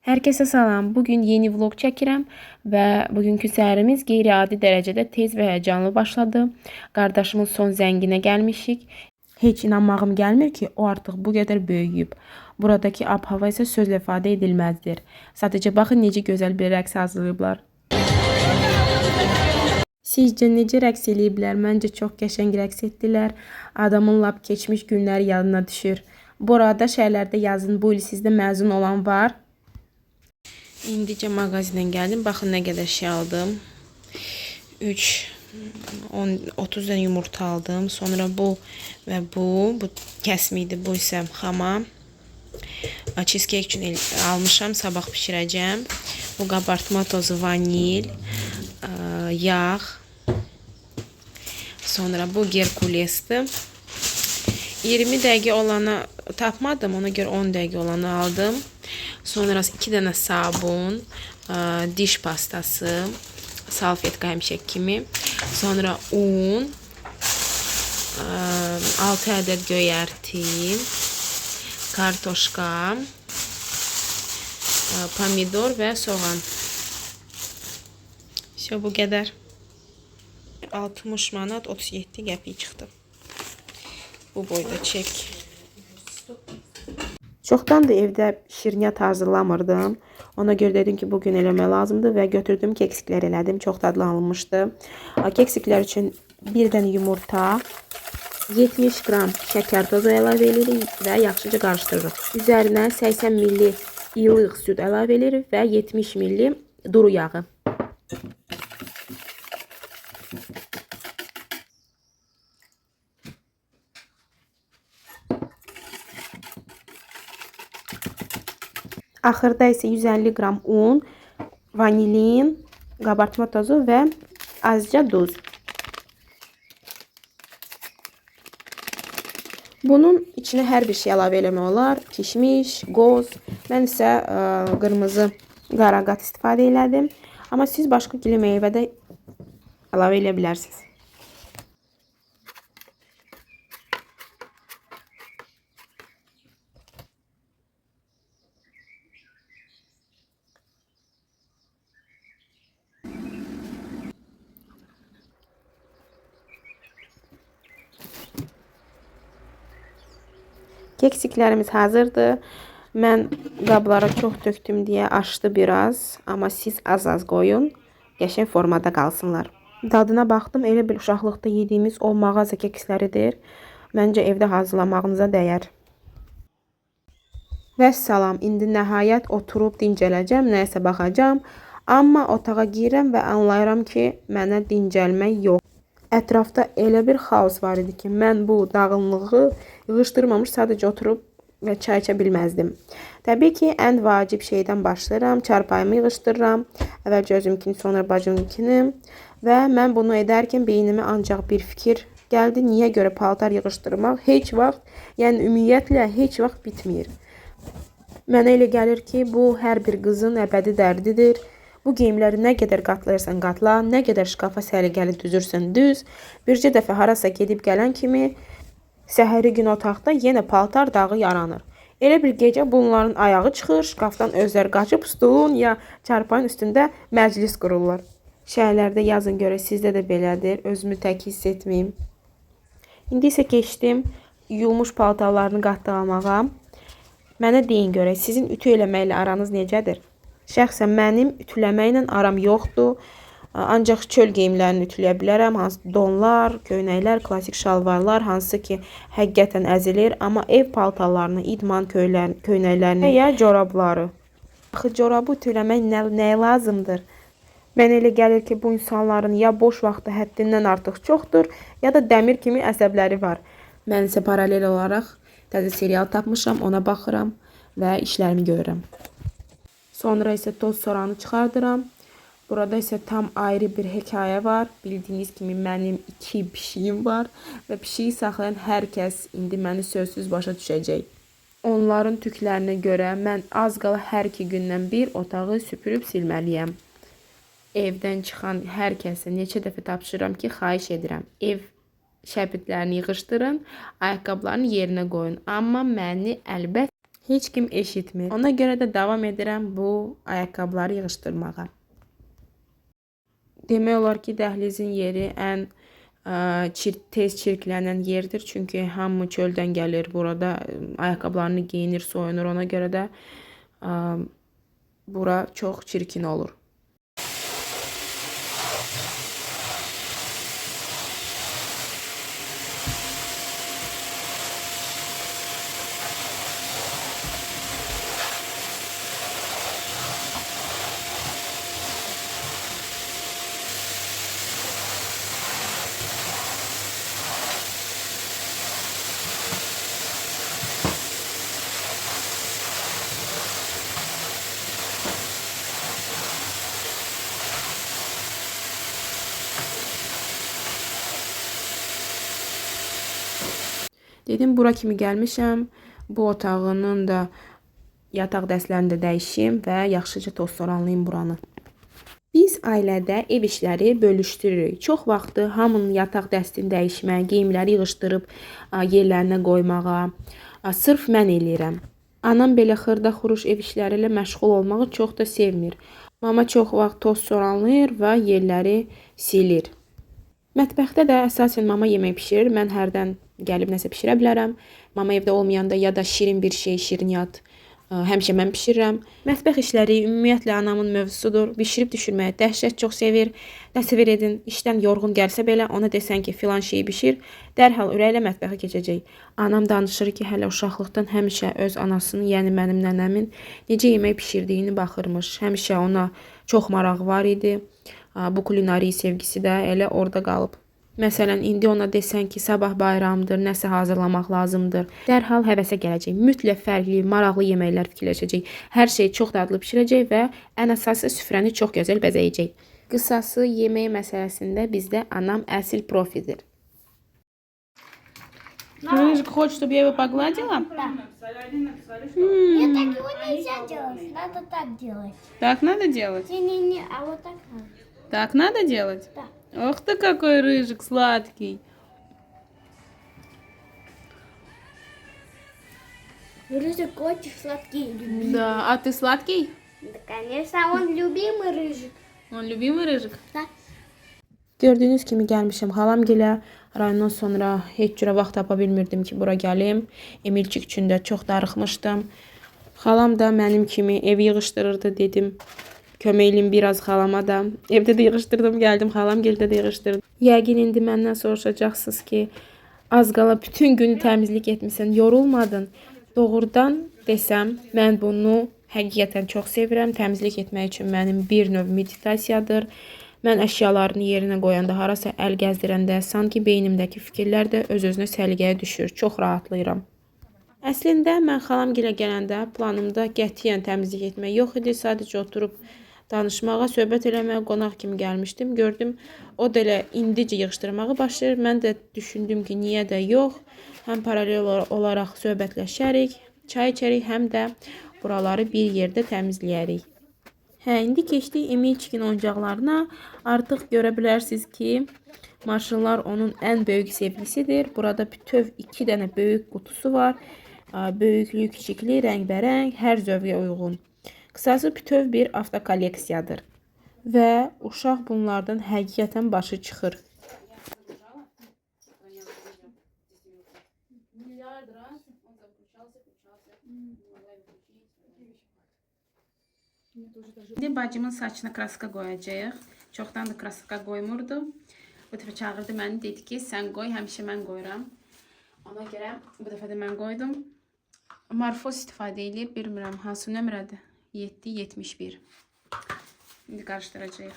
Herkese salam. Bugün yeni vlog çəkirəm və bugünkü səhərimiz qeyri-adi dərəcədə tez və həyəcanlı başladı. Qardaşımın son zənginə gəlmişik. Heç inanmağım gəlmir ki, o artıq bu qədər böyüyüb. Buradakı ab-hava isə sözlə ifadə edilməzdir. Sadəcə baxın necə gözəl bir rəqs hazırlayıblar. Sizcə necə rəqs eləyiblər? Məncə çox qəşəng rəqs etdilər. Adamın lap keçmiş günləri yadına düşür. Burada şəhərlərdə yazın bu il sizdə məzun olan var. İndicə mağazindən gəldim. Baxın nə qədər şey aldım. 3 10 30 dənə yumurta aldım. Sonra bu və bu kəsmiydi. Bu isə xama. Cheesecake üçün almışam. Sabah bişirəcəm. Bu qabartma tozu, vanil, yağ. Sonra bu Gerkulesdir. 20 dəqiqə olanı tapmadım. Ona görə 10 dəqiqə olanı aldım. Sonra 2 dənə sabun, diş pastası, salfetka həmişə kimi. Sonra un, 6 ədəd göyərti, kartoşka, pomidor və soğan. Всё, bu qədər. 60 manat 37 qəpik çıxdı. Bu boyda çek. Çoxdandır evdə şirniyyat hazırlamırdım. Ona görə dedim ki, bu gün eləmək lazımdır və götürdüm keksiklər elədim. Çox dadlı alınmışdı. Keksiklər üçün bir dənə yumurta, 70 qram şəkər tozu əlavə edirik və yaxşıca qarışdırırıq. Üzərinə 80 milli ilıq süd əlavə edirik və 70 milli duru yağı. Axırda isə 150 qram un, vanilin, qabartma tozu və azca duz. Bunun içinə hər bir şey əlavə eləmək olar. Kişmiş, qoz. Mən isə qırmızı qaraqat istifadə elədim. Amma siz başqa gili meyvə də əlavə eləyə bilərsiniz. Keksiklərimiz hazırdır. Mən qablara çox tökdüm deyə aşdı biraz, amma siz az-az qoyun, qəşəng formada qalsınlar. Dadına baxdım, elə bil uşaqlıqda yediyimiz o mağaza keksləridir. Məncə evdə hazırlamağınıza dəyər. Vəssalam, indi nəhayət oturub dincələcəm, nəyəsə baxacağam. Amma otağa girirəm və anlayıram ki, mənə dincəlmək yox. Ətrafda elə bir xaos var idi ki, mən bu dağınlığı yığışdırmamış sadəcə oturub və çay içə bilməzdim. Təbii ki, ən vacib şeydən başlayıram. Çarpayımı yığışdırıram. Əvvəlcə özümkini, sonra bacımkini və mən bunu edərkən beynimə ancaq bir fikir gəldi. Niyə görə paltar yığışdırmaq heç vaxt, yəni ümumiyyətlə heç vaxt bitmir. Mənə elə gəlir ki, bu hər bir qızın əbədi dərdidir. Bu geyimləri nə qədər qatlayırsan qatla, nə qədər şkafa səliqəli düzürsən düz, bircə dəfə harasa gedib gələn kimi səhəri gün otaqda yenə paltar dağı yaranır. Elə bir gecə bunların ayağı çıxır, şkafdan özləri qaçıb stulun ya çarpayının üstündə məclis qururlar. Şəhərlərdə yazın görək sizdə də belədir. Özümü tək hiss etməyim. İndi isə keçdim yuyulmuş paltarlarını qatlamağa. Mənə deyin görək, sizin ütü eləməklə aranız necədir? Şəxsən mənim ütüləməklə aram yoxdur. Ancaq çöl geyimlərini ütüləyə bilərəm. Hansı donlar, köynəklər, klassik şalvarlar, hansı ki həqiqətən əzilir, amma ev paltarlarını, idman köynəklərini ya corabları. Axı corabı ütüləmək nəyə lazımdır? Mənə elə gəlir ki, bu insanların ya boş vaxtı həddindən artıq çoxdur, ya da dəmir kimi əsəbləri var. Mən isə paralel olaraq təzə serial tapmışam, ona baxıram və işlərimi görürəm. Sonra isə toz soranı çıxardıram. Burada isə tam ayrı bir hekayə var. Bildiyiniz kimi mənim 2 pişiyim var və pişiyi saxlayan hər kəs indi məni sözsüz başa düşəcək. Onların tüklərinə görə mən az qala hər 2 gündən bir otağı süpürüb silməliyəm. Evdən çıxan hər kəsə neçə dəfə tapşırıram ki, xahiş edirəm, ev şəbitlərini yığışdırın, ayaqqabılarını yerinə qoyun. Amma məni əlbəttə Heç kim eşitmir. Ona görə də davam edirəm bu ayaqqabıları yığışdırmağa. Demək olar ki, dəhlizin yeri ən tez çirklənən yerdir. Çünki hamı çöldən gəlir, burada ayaqqabılarını geyinir, soyunur. Ona görə də bura çox çirkin olur. Dedim bura kimi gəlmişəm. Bu otağının da yataq dəstlərini də dəyişim və yaxşıca toz soranlayım buranı. Biz ailədə ev işləri bölüşdürürük. Çox vaxtı hamının yataq dəstini dəyişməyə, geyimləri yığışdırıb yerlərinə qoymağa sırf mən eləyirəm. Anam belə xırda-xuruş ev işləri ilə məşğul olmağı çox da sevmir. Mama çox vaxt toz soranlayır və yerləri silir. Mətbəxdə də əsasən mama yemək bişirir. Mən hərdən gəlib nəsə bişirə bilərəm. Mama evdə olmayanda ya da şirin bir şey, şirniyyat həmişə mən bişirirəm. Mətbəx işləri ümumiyyətlə anamın mövzusudur. Bişirib düşürməyi dəhşət çox sevir. Təsəvvür edin, işdən yorğun gəlsə belə ona desən ki, filan şeyi bişir, dərhal ürəklə mətbəxə keçəcək. Anam danışır ki, hələ uşaqlıqdan həmişə öz anasının, yəni mənim nənəmin necə yemək bişirdiyini baxırmış. Həmişə ona çox marağı var idi. Bu kulinariya sevgisi də elə orada qalıb. Məsələn, indi ona desən ki, sabah bayramdır, nəsə hazırlamaq lazımdır, dərhal həvəsə gələcək. Mütləq fərqli, maraqlı yeməklər fikirləşəcək. Hər şeyi çox dadlı bişirəcək və ən əsası süfrəni çox gözəl bəzəyəcək. Qısası, yemək məsələsində bizdə anam əsl profidir. Рыжик хочет, чтобы я его погладила? Да. Нет, так его нельзя делать. Надо так делать. Так надо делать? Не-не-не, а вот так надо. Так надо делать? Да. Ох ты какой рыжик сладкий. Рыжик очень сладкий и любимый. Да, а ты сладкий? Да, конечно, он любимый рыжик. Он любимый рыжик? Да. Gördüyünüz kimi gəlmişəm xalamgilə. Rayondan sonra heç cürə vaxt tapa bilmirdim ki, bura gəlim. Emilçik üçün də çox darıxmışdım. Xalam da mənim kimi evi yığışdırırdı dedim. Kömək eləyim biraz xalama da. Evdə də yığışdırdım, gəldim xalamgildə də yığışdırdım. Yəqin indi məndən soruşacaqsınız ki, az qala bütün günü təmizlik etmisən, yorulmadın. Doğrudan desəm, mən bunu həqiqətən çox sevirəm. Təmizlik etmək üçün mənim bir növ meditasiyadır. Mən əşyalarını yerinə qoyanda, harasa əl gəzdirəndə, sanki beynimdəki fikirlər də öz-özünə səliqəyə düşür. Çox rahatlayıram. Əslində mən xalamgilə gələndə planımda qətiyyən təmizlik etmək yox idi. Sadəcə oturub danışmağa, söhbət eləməyə qonaq kimi gəlmişdim. Gördüm, o da elə indicə yığışdırmağı başlayır. Mən də düşündüm ki, niyə də yox. Həm paralel olaraq söhbətləşərik, çay içərik, həm də buraları bir yerdə təmizləyərik. Hə, indi keçdik Emilçikin oyuncaqlarına. Artıq görə bilərsiniz ki, maşınlar onun ən böyük sevgisidir. Burada bütöv 2 dənə böyük qutusu var. Böyüklüyü, kiçikliyi, rəngbərəng, hər zövqə uyğun. Qısası bütöv bir avtokolleksiyadır. Və uşaq bunlardan həqiqətən başı çıxır. İndi bacımın saçına kraska qoyacağıq. Çoxdan da kraska qoymurdu. Bu dəfə çağırdı məni, dedi ki, sən qoy, həmişə mən qoyuram. Ona görə bu dəfə də mən qoydum. Marfos istifadə eləyir, bilmirəm hansı nömrədir. 7.71. İndi qarışdıracağıq.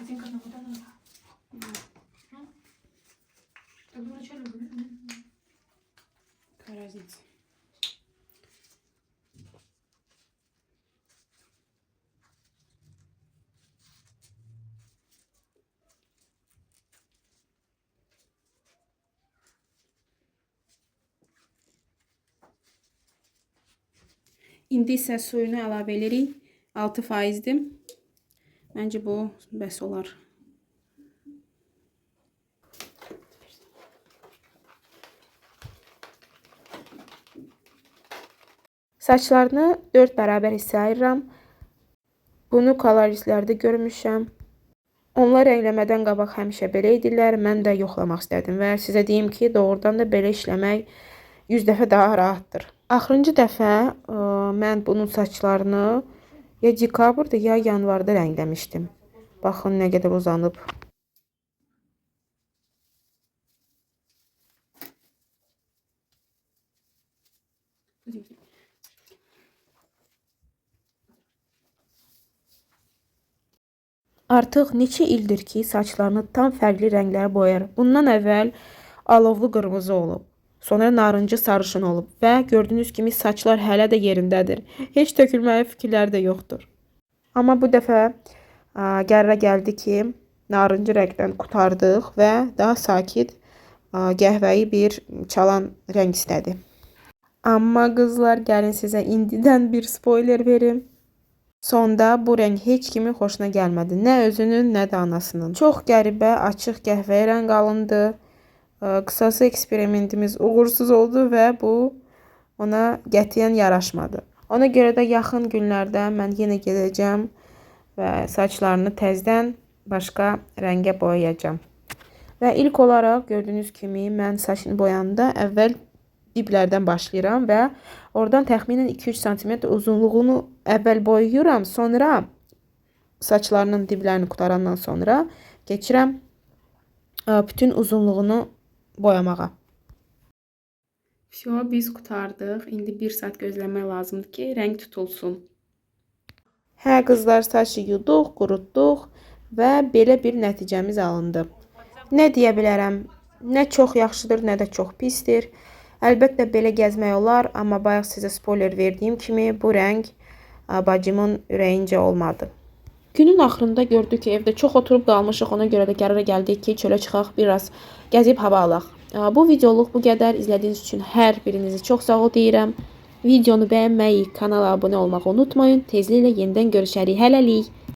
Один к одному, да, надо? Так вначале были. Какая разница? İndi isə suyunu əlavə edirik. 6%-dir. Məncə bu bəs olar. Saçlarını 4 bərabər hissə ayırıram. Bunu koloristlərdə görmüşəm. Onlar rəngləmədən qabaq həmişə belə edirlər. Mən də yoxlamaq istədim və sizə deyim ki, doğrudan da belə işləmək 100 dəfə daha rahatdır. Axırıncı dəfə mən bunun saçlarını ya dekabrda, ya yanvarda rəngləmişdim. Baxın nə qədər uzanıb. Artıq neçə ildir ki, saçlarını tam fərqli rənglərə boyayır. Bundan əvvəl alovlu qırmızı olub, sonra narıncı sarışın olub və gördüyünüz kimi saçlar hələ də yerindədir. Heç tökülməyə fikirləri də yoxdur. Amma bu dəfə qərara gəldi ki, narıncı rəngdən qurtardıq və daha sakit qəhvəyi bir çalan rəng istədi. Amma qızlar, gəlin sizə indidən bir spoiler verim. Sonda bu rəng heç kimin xoşuna gəlmədi. Nə özünün, nə də anasının. Çox qəribə, açıq qəhvəyi rəng alındı. Qısası eksperimentimiz uğursuz oldu və bu ona qətiyyən yaraşmadı. Ona görə də yaxın günlərdə mən yenə gedəcəm və saçlarını təzədən başqa rəngə boyayacağam. Və ilk olaraq gördüyünüz kimi mən saçını boyanda əvvəl diblərdən başlayıram və oradan təxminən 2-3 sm uzunluğunu əvvəl boyayıram, sonra saçlarının diblərini qutarandan sonra keçirəm bütün uzunluğunu boyamağa. Vəsə, biz qutardıq. İndi 1 saat gözləmək lazımdır ki, rəng tutulsun. Hə qızlar, saçı yuduq, qurutduq və belə bir nəticəmiz alındı. Nə deyə bilərəm? Nə çox yaxşıdır, nə də çox pisdir. Əlbəttə belə gəzmək olar, amma bayaq sizə spoiler verdiyim kimi bu rəng bacımın ürəyincə olmadı. Günün axırında gördük ki, evdə çox oturub qalmışıq. Ona görə də qərara gəldik ki, çölə çıxaq, biraz gəzib hava alaq. Bu videoluq bu qədər. İzlədiyiniz üçün hər birinizi çox sağ ol deyirəm. Videonu bəyənməyi, kanala abunə olmağı unutmayın. Tezliklə yenidən görüşərik. Hələlik.